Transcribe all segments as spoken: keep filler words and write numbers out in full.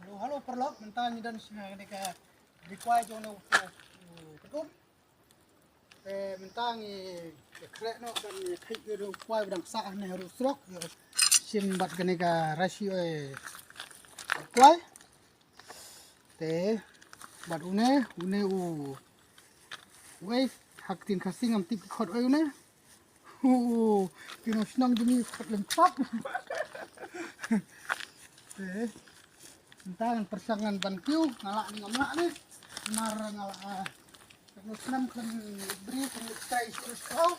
Hello, hello, paralok, mynta ngi don sha kane ka ding kwai jong u, u, u, Te mynta ngi khreh noh ban ïa kheit ïa u kwai ba dang sah ne ha u surok, ïa shim bad kane ka rashi, eh, kwai. Te bad une, une u, wei, ha ktien Khasi ngam tip ki khot wei une. U, u, ki nong shnong jong ngi khot lem tap. Te mynta ngan pyrshang ngan ban kiew, nga lah ne ngam lah ne. Namar nga lah, ah, Ka snem khlem bri, khlem trai shuh shuh.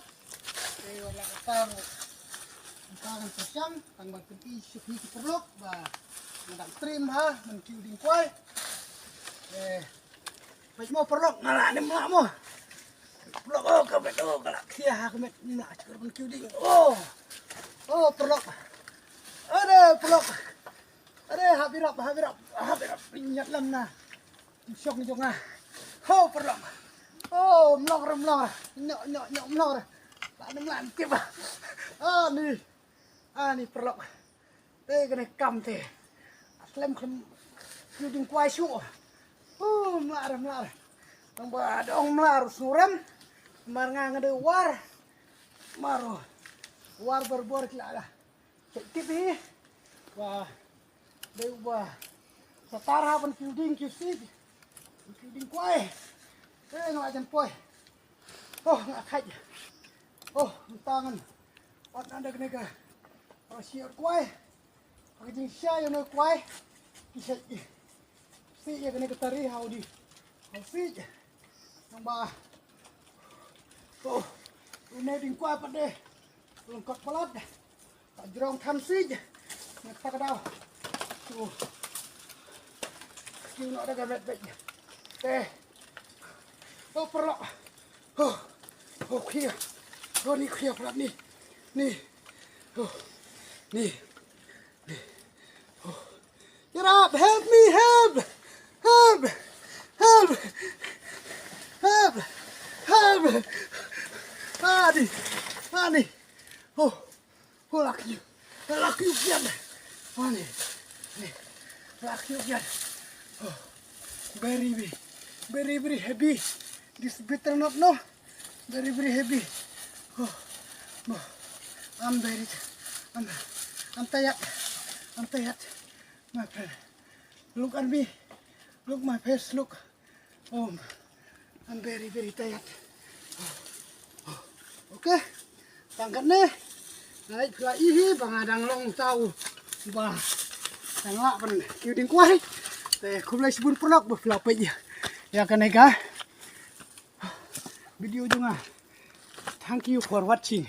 Te wat la kata ruh, mynta ngan pyrshang tang ban pyni sha phi ki paralok ba nga dang trim ha ban kiew ding kwai. Eh, peit mo paralok, nga lah ne em lah mo. Paralok, oh, ka met, oh, ka lah khia ha ka met, em lah shuh ban kiew ding. Oh. Oh, paralok. Ade, paralok. Ade, hap irap, hap irap, hap irap. Nyat lam na. Shong jong nga. Ho, paralok. Oh, mlok re, mlok re. Nyok, nyok, nyok, mlok re. Ba nem lan tip. Ah, ni. Ah, ni paralok. Te kane kam te. Atlem khlem kiew ding kwai shuh. Oh, mlok re, mlok re. Tang ba dong mlok re surem. Mar nga nga dei war. Mar war bor bor ki la. Tip hi. Ba dei uba sa tar ha ban kiew ding kiew siej. Ban kiew ding kwai. Eh, nga la jan poi. Oh, nga khait. Oh, mynta ngan ot nanda kane ka rashi ot kwai. Ka jingshisha ïa une u kwai. Ki siej. Siej ïa kane ka tari ha u ding. Ha u siej. Nang ba. Oh, une ding kwai pat de. Lyngkot palat. Ka jrong than siej. Ngat ta ka daw. Tu. Kiew noh da ka met beit. Te. Oh, paralok. Oh. Oh, khia. Oh, ni khia palat ni. Ni. Oh. Ni. Ni. Oh. Get up! Help me! Help! Help! Help! Help! Help! Ani. Ani. Oh. Oh, lucky you. Lucky you again. Ani. Ni. Lucky you again. Oh. Very, very, very, very heavy. This bitter nut, no? Very, very heavy. Oh, oh. I'm very, I'm, I'm tired. I'm tired. My friend. Look at me. Look my face. Look. Oh, I'm very, very tired. Oh, oh. Okay. Tang katne. Ngai phi la i hi ba nga dang long tau. Ba dang lah ban kiew ding kwai. Te khublei shibun paralok ba phi la peit ïa kane ka video jong nga. Thank you for watching.